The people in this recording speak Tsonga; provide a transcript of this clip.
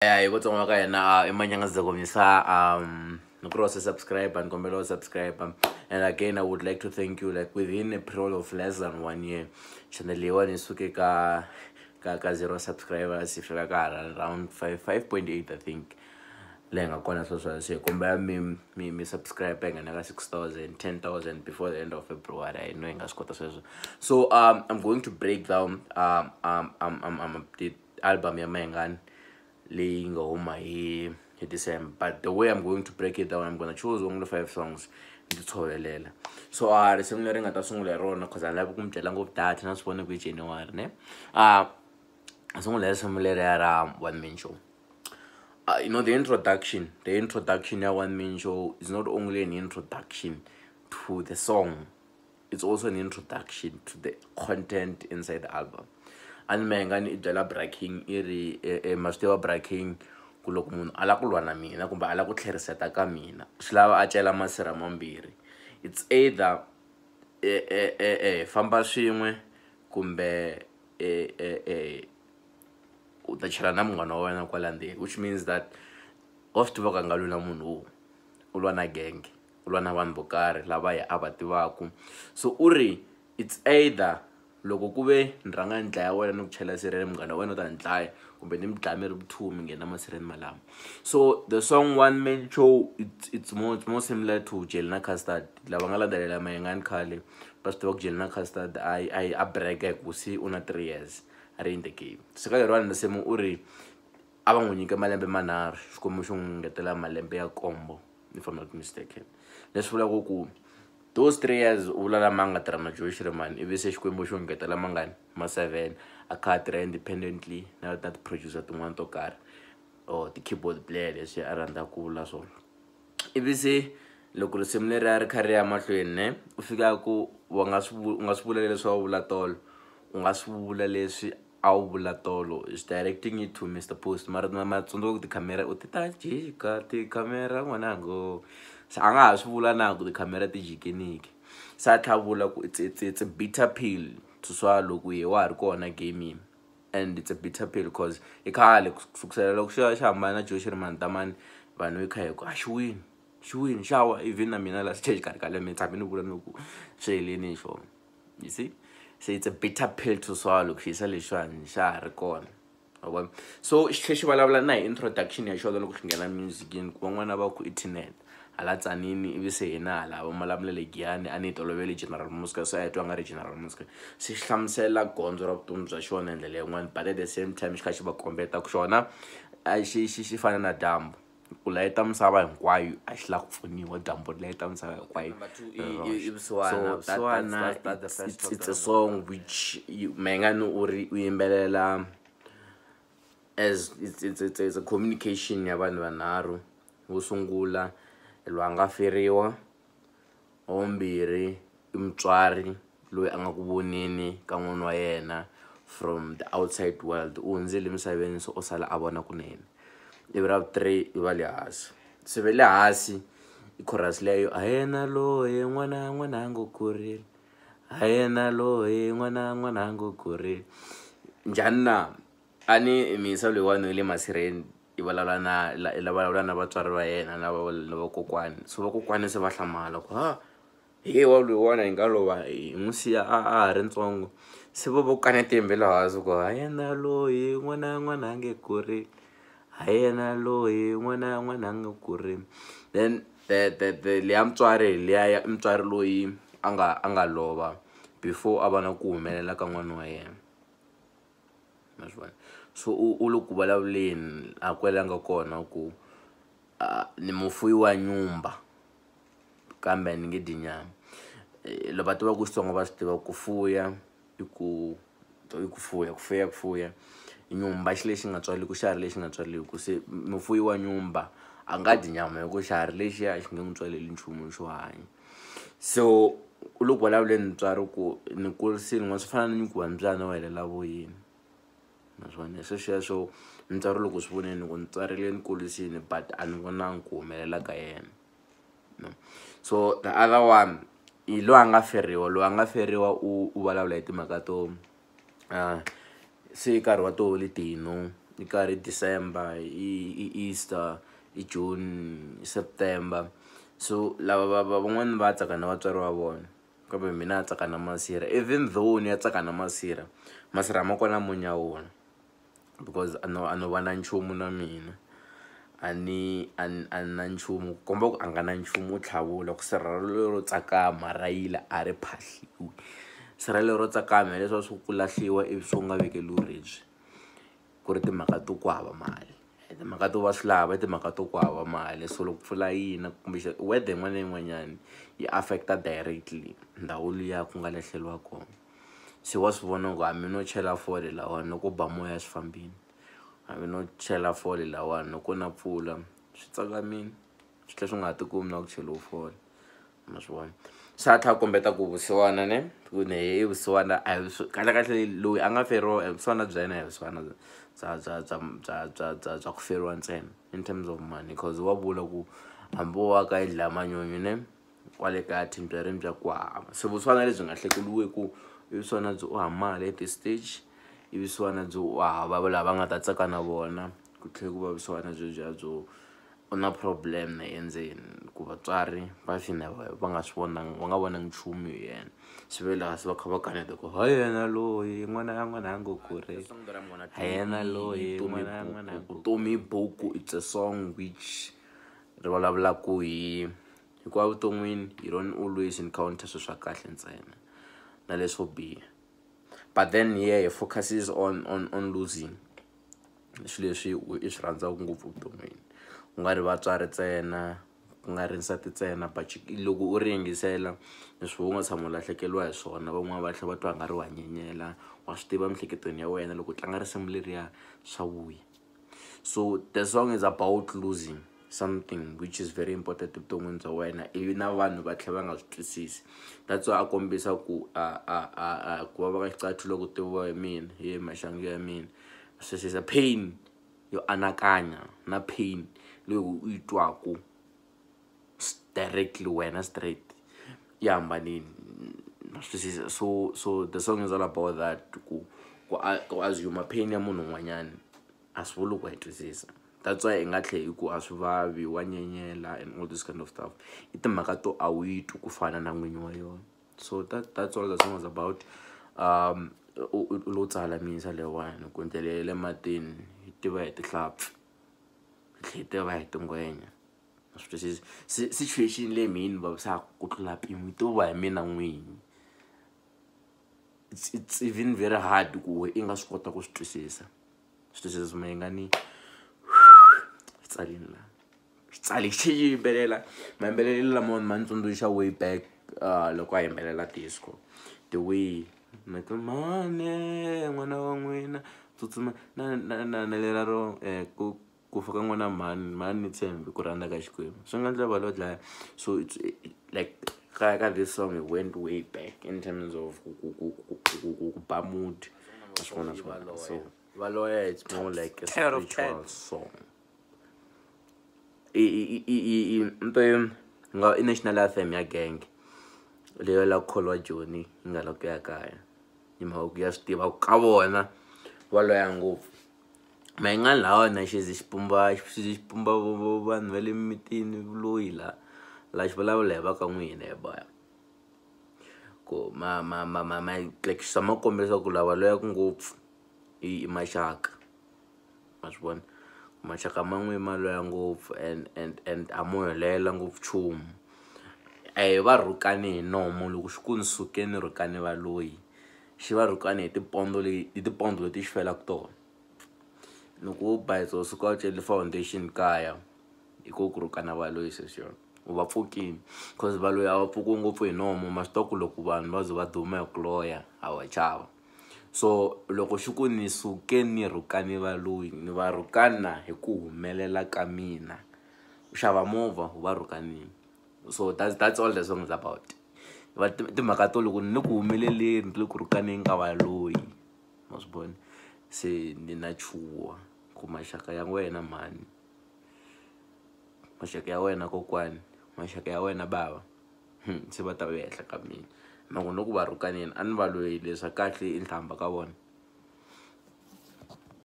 Ya hi Vatsonga ka hina i Manyangaza ni ku ri wa se subscribe, ni kombela u subscribe. And again, I would like to thank you. Like, within a period of less than one year, channel leyiwani yi suke ka zero subscribers yi fika ka around 5 5.8, I think, leyi nga kona sweswo. Se hi kombela mi subscribe hi nghena ka 6000, 10,000 before the end of February. I know hi nga swi kota sweswo. So I'm going to break down the album ya Mayengani leyi nga huma hi December, but the way I'm going to break it down, I'm gonna choose only five songs ndzi tshovelela. So risimu leri nga ta sungula hi rona, cause a ni lavi ku mi dyela ngopfu data, na swi vona ku i January ne, sungula hi risimu leriya ra One Man Show. The introduction ya One Man Show is not only an introduction to the song, it's also an introduction to the content inside the album. A ni Mayengani i byela Bra King, i ri ma swi tiva, Bra King, ku loko munhu a lava ku lwa na mina kumbe a lava ku tlheriseta ka mina, swi lava a cela masirha mambirhi. It's either famba swin'we kumbe u ta chela na munghana wa wena kwala ndzeni, which means that wa swi tiva ku a nga lwi na munhu wun'we, u lwa na gang, u lwa na vanhu vo karhi lava hi a va tivaku. So u ri it's either loko ku ve ni rhanga ni dlaya wena ni ku chela sirheni, munghana wa wena u ta ni dlaya, kumbe ni mi dlaya mi ri vu-two, mi nghena masirheni malamo. So the song One Man Show, it's more similar to Jelly na Custard. Lava nga landzelela Mayengani khale va swi tiva ku Jelly na Custard a break hi ku se u na 3 years a ri in the game. Se ka leriwani risimu u ri a va n'wi nyike malembe manharhu, Xikwembu xi n'wi ngetela malembe ya nkombo, if I'm not mistaken. Leswi vulaka ku those 3 years u vula lama a nga tirha na Joe Shirimani, ivi se Xikwembu xo ngetela mangani ma seven, a kha a tirha independently na ti-producer tin'wana to karhi or ti-keyboard player, leswi a rhandza ku vula swona. Ivi se loko risimu leriya ri kha ri ya mahlweni ne, u fika ku wa nga swi u nga swi vula leswi a wu vula tolo, u nga swi vula leswi a wu vula tolo, is directing it to Mr Post. Mara ma tsundzuka ku tikhamera u ti ta jika tikhamera n'wanango, se a nga ha swi vula na ku tikhamera ti jikeniki. Se a tlha a vula ku it's a bitter pill to swallow ku ye wa ha ri kona gaming, and it's a bitter pill because i khale ku sukusela loko xi hambana na Joe Shirimani Damani, vanhu hi kha hi ku a xi wini, xi wini xawa. Even na mina la xikarhi ka lembe ni tshame ni vula ni ku swi heleni hi xona, you see. So it's a bitter pill to swallow ku xiyisa lexiwani xa ha ri kona, wa vona. So xi tlhe xi vulavula na hi introduction ya xona loko xi nghena musicini, ku van'wana va ku i Teanet hala Tsanini, ivi se hina hala va Malamulele Giyani, a ni yi tolovele General Muzka, se a hi twa nga ri General Muzka. Se xi hlamusela gondzo ra vutomi bya xona hi ndlela yin'wani, but at the same time xi kha xi va kombeta ku xona a xi fana na dyambu ku layita misava hinkwayo, a xi lava ku pfuniwa, dyambu ri layita misava hinkwayo. Number two i Vusiwana. So Vusiwana, that's the first it's a song which Mayengani u ri u yimbelela as it's a communication ya vanhu vanharhu. Wo sungula hi loyi a nga feriwa, wa vumbirhi i mutswari loyi a nga ku voneni ka n'wana wa yena from the outside world, u hundzile emisaveni, so u sala a vona kunene, ivi ra vu three i va le hansi. Se ve le hansi i chorus leyo, a yena loyi n'wana n'wana ngo kurile, a yena loyi n'wana n'wana ngo kurile njhani na a ni miyisa loyiwani wa le masirheni, i vulavula na i vulavula na vatswari va yena na vakokwani. So vakokwani se va hlamala ku ha hi wa loyiwani hi nga lova hi n'wi siya a ha ri ntsongo. Se va kaneta yimbe le hansi ku ha yena loyi n'wana n'wana a nge kurile, ha yena loyi n'wana n'wana a nge kurile. Then the leya mutswari hi liya ya mutswari loyi a nga lova before a va na ku humelela ka n'wana wa yena, ma swi vona. So u le ku vulavuleni a kwela nga kona ku ni mufuwi wa nyumba kambe ni nge dyi nyama. Lava tivaka Xitsonga va swi tiva ku fuya i ku fuya, ku fuya nyumba, xi lexi nga tswaliku, xiharhi lexi nga tswaliku. Se mufuwi wa nyumba a nga dyi nyama hi ku xiharhi lexiya xi nge n'wi tswaleli nchumu xo hanya. So u le ku vulavuleni mutswari ku ni kurisile n'wana, swi fana na nyuku wa mbyana wa helela voyeni, naswona hi sweswiya. Swo mutswari loko swi voneni ku ni tswarile, ni kurisile, but a ni vonangi ku humelela ka yena, no. So the other one hi loyi a nga feriwa, loyi a nga feriwa u vulavula hi timhaka to se i nkarhi wa tiholideyi, no Yi karhi December, i Easter, i June, i September. So lava va va van'wani va tsaka na vatswari va vona, kambe mina a tsaka na masirha. Even though ni ya tsaka na masirha, masirha ma kona mo nyawula because a no va na nchumu na mina. A ni a ni a na nchumu ku komba ku a nga na nchumu u tlhavula ku sirha lero tsakama ra yila a ri phahliwi. Sirha lero tsakama hileswiya swo ku lahliwa ivi swo nga vekeliwi ribye, ku ri timhaka to ku hava mali, timhaka to va swi lava i timhaka to ku hava mali. So loko mpfula yi na kumbe weather yin'wana na yin'wanyana yi affect-a directly ndhawu liya ku nga lahleliwa kona. Se wa swi vona ku hambi no chela fole lahawani loko ba moya swi fambini, hambi no chela fole lahawani loko na mpfula swi tsakamile, swi tlhela swi nga ha tikumi na ku cheliwe fole, ma swi vona. Se a tlhela a kombeta ku vusiwana ne ku ne vusiwana a hi kahlekahle loyi a nga feriwa vusiwana bya yena a hi vusiwana bya ku feriwa ntsena in terms of money, cause wa vula ku hambi wo aka yindlu ya manyunyu ne kwale kaya thimba ri bya ku hava. Se vusiwana lebyi nga hlekuriweku i vusiwana byo u hava mali at this stage, i vusiwana byo u hava lava nga ta tsaka na vona, ku tlhela ku va vusiwana byebyiya byo u na problem na endzeni ku vatswari va fina va nga swi vonangi, va nga vonangi nchumu hi yena. Swi ve laha se va kha va kaneta ku ha yena loyi n'wana ya n'wana a ngo kureki, ha yena loyi n'wana ya n'wana. Vutomi buku, it's a song which ri vulavulaku hi hikuva vuton'wini you don't always encounter swilo swa kahle ntsena na leswo biha, but then here he focuses on losing swilo leswi i swi rhandzaka ngopfu evuton'wini, ku nga ri vatswari ntsena, ku nga ri nsati ntsena, but loko u ri yingisela leswi u nga tshama u lahlekeriwa hi swona, van'wani va tlhela va twa nga ri wa nyenyela, wa swi tiva emiehleketweni ya wena loko u tlanga risimu leriya swa vuya. So the song is about losing something which is very important evuton'wini bya wena, ivi na vanhu va tlhela va nga swi twisisi. That's why a kombisa ku a ku va va ka xicathulo ku tiviwa hi mina hi maxangu ya mina, swi pain yo anakanya na pain leyi u yi twaku directly wena straight yi hambanile, ma swi twisisa. So the song is all about that, ku assume pain ya munhu un'wanyana a swi vuli ku wa yi twisisa. That's why i nga tlhela hi ku a swi vavi, wa nyenyela and all this kind of stuff, i timhaka to a wu yi twi ku fana na n'winyi wa yona. So that's all the song was about. U lo tsala misa leyiwani ku ndlela ya le matini yi tiva hi tihlampfi, yi tlhela yi tiva hi tingwenya, ma swi twisisa. Situation leyi mina yi ni vavisaka ku tlula mpimo yi tiviwa hi mina n'winyi. It's even very hard ku i nga swi kota ku swi twisisa, swi twisisa. Mayengani swi tsalini laha, swi tsali xi yimbelela mayimbelelelo lamawani ma ni tsundzuxa way back loko a yimbelela disco, the way mane n'wana wa n'wina tsutsuma na na na na lera ro ku fa ka n'wana mhani mhani ni tshembi ku rhandza ka Xikwembu swi nga endla va lo dlaya. So it's like ka this song it went way back in terms of ku ba mood, ma swi vona. So Valoya, it's more like a 10 out of 10. Spiritual song. I nto nga i national anthem ya gang leyo la ku kholiwa Joni yi nga la ku ya kaya hi mhaka ku ya swi tiva ku ka vona va loya ngopfu. Mayingani lawa na xi ze xi pumba, xi ze xi pumba vanhu va le mimitini vuloyi la la xi vulavula hi va ka n'wina hi boya ku ma like swa ma kombisa ku lava loyaku ngopfu i maxaka, ma swi vona, maxaka ma n'wina ma loya ngopfu and a mo helela ngopfu nchumu. A hi va rhukani hi nomo loko xi ku ni suke ni rhukani valoyi, xi va rhukani hi tipondo leyi hi tipondo leti xi felaka tona. Loko wo bayisa u suka u cele foundation kaya hi ko ku rhukana valoyi sweswiwani u va pfukini, cause valoyi a va pfukiwi ngopfu hi nomo. Ma swi tiva ku loko vanhu va ze va duma hi ku loya ha va chava. So loko xi ku ni suke ni rhukani valoyi, ni va rhukana hi ku humelela ka mina, u xava movha u va rhukanini. So that's all the song is about. Va timhaka to loko ni le ku humeleleni ni le ku rhukaneni ka valoyi, ma swi vona. Se ni na chuha ku maxaka ya wena mhani, maxaka ya wena kokwani, maxaka ya wena bava, se va ta vuya henhla ka mina mhaka ni ku va rhukaneni a ni va loyi leswa kahle i nhlamba ka vona.